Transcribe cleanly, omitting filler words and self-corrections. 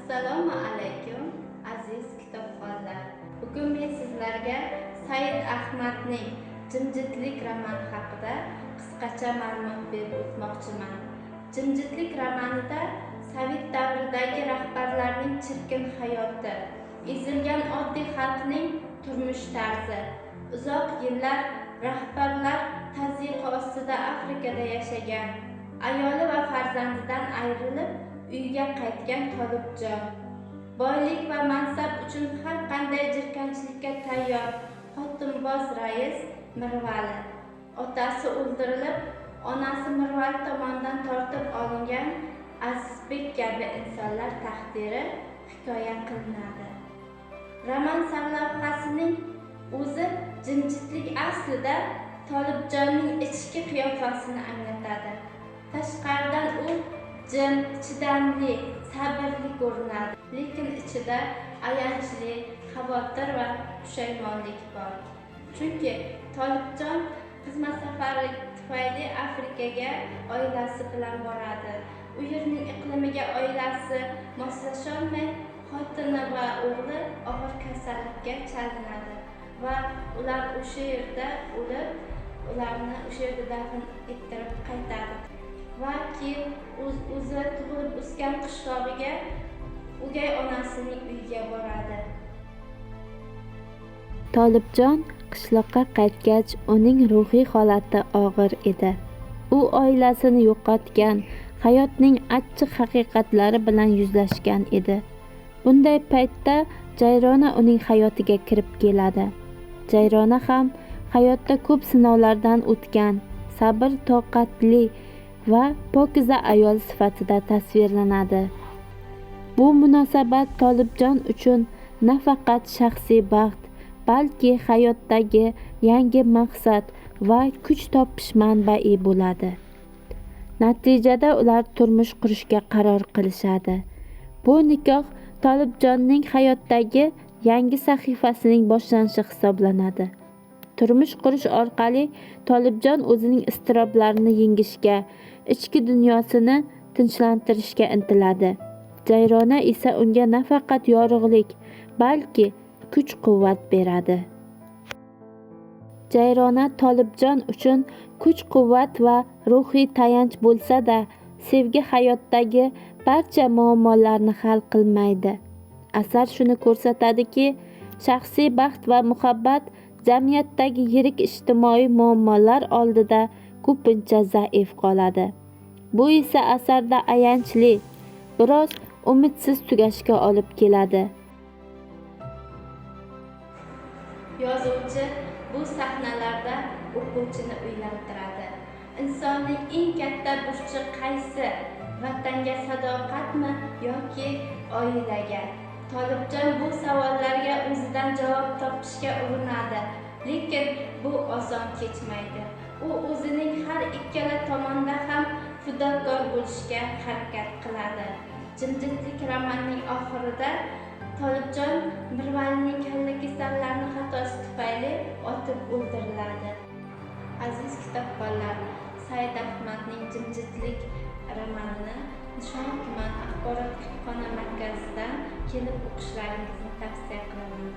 Assalomu alaykum, aziz kitobxonlar. Bugun men sizlarga Said Ahmadning Jimjitlik romani haqida qisqacha ma'lumot berib o'tmoqchiman. Jimjitlik romanida Sovet davridagi rahbarlarning chirkin hayoti, ezilgan oddiy xalqning turmush tarzi, uzoq yillar rahbarlar tazyiqi ostida Afrikada yashagan, ayoli va farzandidan ayrilib uyga qaytgan Tolibjon, boylik va mansab uchun har qanday jirkanchlikka tayyor xotinboz rais Mirvali, otasi o'ldirilib, onasi Mirvali tomonidan tortib olingan Azizbek kabi insonlar taqdiri hikoya qilinadi. Roman sarlavhasining o'zi jimjitlik aslida Tolibjonning ichki qiyofasini anglatadi. Tashqaridan u jim, chidamli, sabrli ko'rinadi, lekin ichida ayanchli xavotir va pushaymonlik bor. Chunki Tolibjon xizmat safari tufayli Afrikaga oilasi bilan boradi. U yerning iqlimiga oilasi moslasholmay, xotini va o'g'li og'ir kasallikka chalinadi va ular o'sha yerda o'lib, ularni o'sha yerda dafn ettirib qaytadi. Va keyin o'zi tug'ilib o'sgan qishlog'iga, o'gay onasining uyiga boradi. Tolibjon qishloqqa qaytgach, uning ruhiy holati og'ir edi. U oilasini yo'qotgan, hayotning achchiq haqiqatlari bilan yuzlashgan edi. Bunday paytda Jayrona uning hayotiga kirib keladi. Jayrona ham hayotda ko'p sinovlardan o'tgan, sabr toqatli va pokiza ayol sifatida tasvirlanadi. Bu munosabat Tolibjon uchun nafaqat shaxsiy baxt, balki hayotdagi yangi maqsad va kuch topish manbai bo'ladi. Natijada ular turmush qurishga qaror qilishadi. Bu nikoh Tolibjonning hayotdagi yangi sahifasining boshlanishi hisoblanadi. Turmush qurish orqali Tolibjon o'zining iztiroblarini yengishga, ichki dunyosini tinchlantirishga intiladi. Jayrona esa unga nafaqat yorug'lik, balki kuch-quvvat beradi. Jayrona Tolibjon uchun kuch-quvvat va ruhiy tayanch bo'lsa-da, sevgi hayotdagi barcha muammolarni hal qilmaydi. Asar shuni ko'rsatadiki, shaxsiy baxt va muhabbat jamiyatdagi yirik ijtimoiy muammolar oldida ko'pincha zaif qoladi. Bu esa asarda ayanchli, biroz umidsiz tugashga olib keladi. Yozuvchi bu sahnalarda o'quvchini o'ylantiradi. Insonning eng katta burchi qaysi? Vatanga sadoqatmi yoki oilaga? Tolibjon bu savollarga o'zidan javob topishga urinadi, lekin bu oson kechmaydi. U o'zining har ikkala tomonda ham fidokor bo'lishga harakat qiladi. Jimjitlik romanining oxirida Tolibjon Mirvalining kallakesarlarning xatosi tufayli otib o'ldiriladi. Aziz kitobxonlar, Said Ahmadning Jimjitlik romanini Nishon tuman axborot kutubxona markazidan kelib o'qishlaringizni tavsiya qilaman.